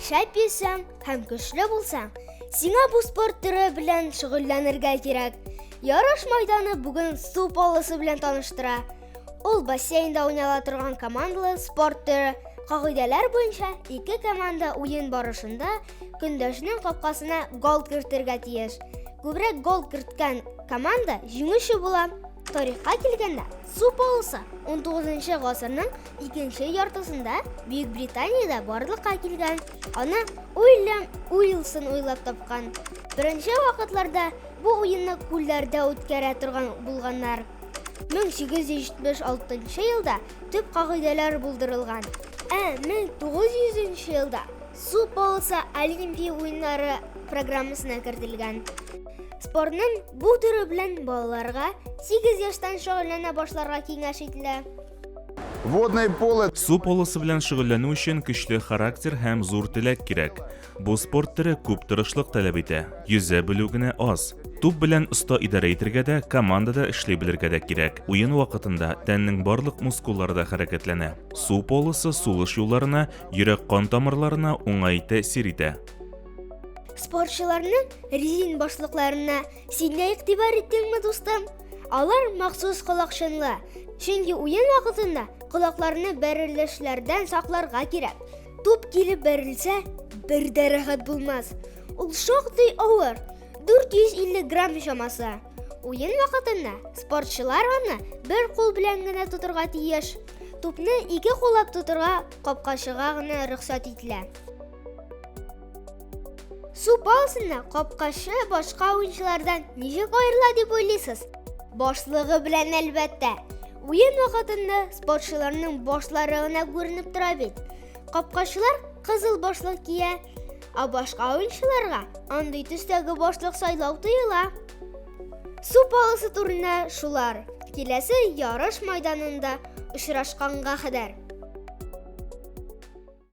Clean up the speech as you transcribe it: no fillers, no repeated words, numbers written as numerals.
Шәп йөзсәң һәм көчле булсаң, сиңа бу спорт төре белән шөгыльләнергә кирәк. Ярыш майданы бүген су полосы белән таныштыра. Ул бассейнда уйнала торган командалы спорт төре. Кагыйдәләр буенча ике команда уен барышында көндәшнең капкасына гол кертергә тиеш. Күбрәк гол керткән команда җиңүче була. Тарихка килгәндә, су полосы 19 гасырның икенче яртысында Бөек Британиядә барлыкка килгән. Аны Уильям Уилсон уйлап тапкан. Беренче вакытларда бу уенны күлләрдә үткәрә торган булганнар. 1876 елда төп кагыйдәләр булдырылган. Ә 1900 елда су полосы Олимпия уеннары программасына кертелгән. Спортның бу төре белән балаларга 8 яшьтән шөгыльләнә башларга киңәш ителә. Водное поло. Су полосы белән шөгыльләнү өчен көчле характер һәм зур теләк кирәк. Бу спорт төре күп тырышлык таләп итә. Йөзә белү генә аз. Туп белән оста идарә итергә дә, командада эшли белергә дә кирәк. Уен вакытында тәннең барлык мускуллары да хәрәкәтләнә. Су полосы сулыш юлларына, йөрәк-кан тамырларына уңай тәэсир итә. Спортчыларның резин башлыкларына син дә игътибар иттеңме, дустым? Алар махсус колакчынлы, чөнки уен вакытында колакларны бәрелешләрдән сакларга кирәк. Туп килеп бәрелсә, бер дә рәхәт булмас. Ул шактый авыр, 450 грамм чамасы. Уен вакытында спортчылар аны бер кул белән генә тотырга тиеш. Тупны ике куллап тотырга капкачыга гына рөхсәт ителә. Су паласында капкачы башка уенчылардан ничек аерыла дип уйлыйсыз? Башлыгы белән әлбәттә. Уен вакытында спортчыларның башлары гына күренеп тора бит. Капкачылар кызыл башлык кия, ә башка уенчыларга андый төстәге башлык сайлау тыела. Су паласы турында шулар. Киләсе ярыш майданында очрашканга кадәр.